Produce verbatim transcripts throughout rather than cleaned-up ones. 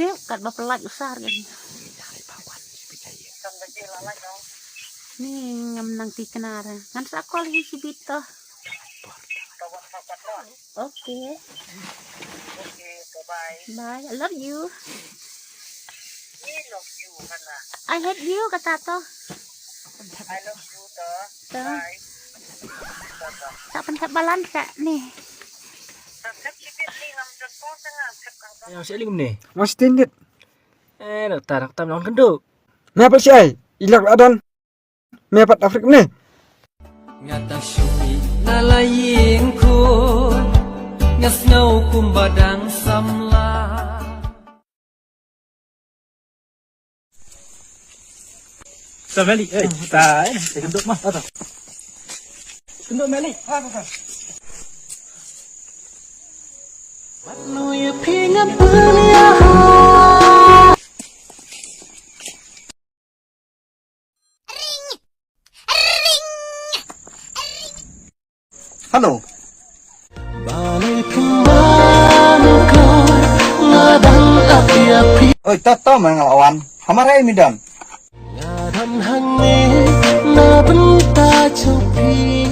Tip kat ba pynlait u sar kan. Ni ngam nang tikna re. Ngan sa call hi shi bit to. Okay. Bye. I love you. I hate you kata to. To. Tak pynthep balance ka ni. Yang sih ling ni. Mas tindit. Eh, nak tar, nak tam, nak kendo. Napa sih ai? Ilak adan. Me pat Afrik ne. Nga ta shu mih na la ïing khun, nga sngew kumba dang samla. Ta Meli, eh, ta, eh, ta kynduh mah, ta, ta. Kynduh Meli, ha, ta, ta. Wat nu ïa phi nga pynïaid. Hello. Balei kumba nga dang ap ïa phi. Oi, to to, ma nga la wan. Hamar ei mi don. Nga don hangne na bynta jong phi.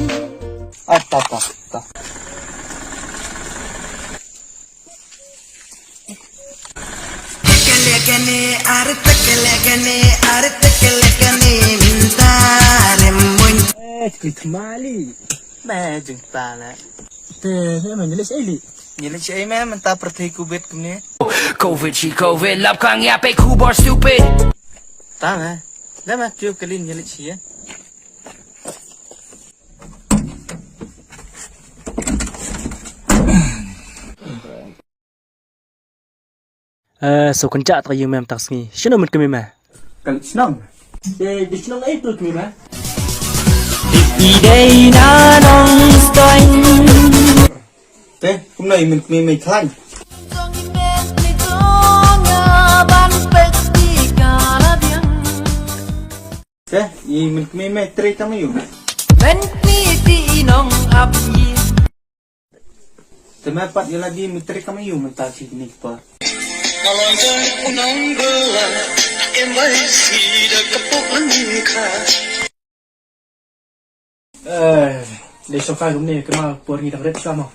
Oi, to to to. Eh, klik kembali. Ba jingpala. Te, te, man, nyelit ei li. Nyelit ei, man, mynta pyrthei covid kumne. Covid shi covid, lap kang ïa pei khubor stupid. Ta, man. Dah, man, kiew kali nyelit shi, eh. Eh, so kynjah ta ka ïing mem ta ka sngi. Shano mynta ka mem? Ka shnong. Eh, di shnong ei tu ka mem? I dei na nong stoi. Te, kumno i mynta ka mem i khlaiñ? Te, i mynta ka mem i trei tang ïu. Te me pat ïa la di me trei kam ïu mynta shi kine ki por. Eh, dei sngewthuh kumne, kynmaw por ngi dang rit shuwa mo.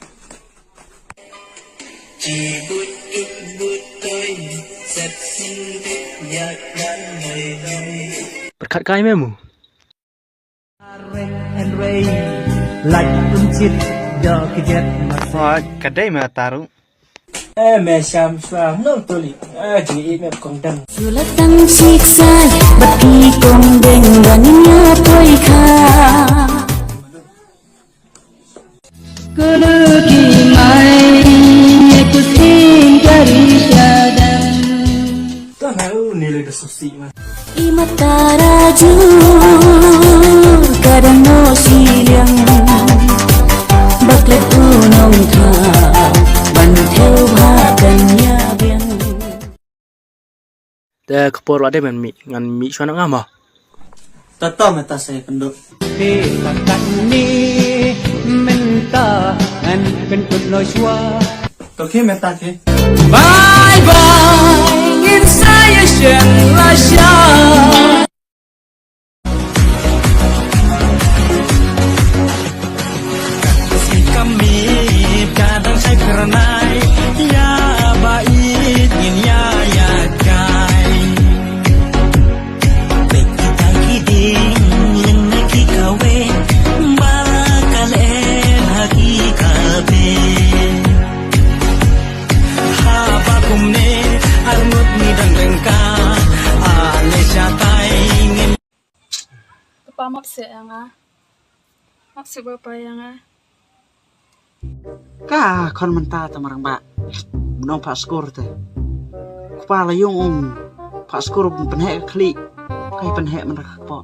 Pyrkhat kai me mo. Ka dei ma taru. Eh, me sham shwa, no tuli. Eh, jing i me kong dang. Sula tang sik sai, bad ki kong deng ban ïa poi kha. Kulu ki mai, ku sing kari shadang. Tang ha u ni le da susi ma. I mata raju ka dang no shiliang. Ba klet u nongthaw ban thew bha kan ïa biang. Te ka por la dei ban mih, ngan mih shuwa na nga mo. Ta ta mynta sa ïakynduh. Te ka kat ni mynta ngan pynkut noh shuwa. To khie mynta khie. Bye bye, ngin sa ïashem lashai. Ka mih ka dang shai kyrnai, ïa ba ïeit ngin ïa ïaid kai. Peit kita ki dieng, lyngngai ki kawei, ba la ka leh ha ki kawei. Haba kumne, arngut ngi dang ryngkat, ale shatai ngin. Kpa map seh ïa nga. Map seh ba pa ïa nga. Ka khon mynta te marang ba. Nong pha skur te. Kpa la yung ung. Pha skur pynheh ka khlieh. Kai pynheh mynta ka kpoh.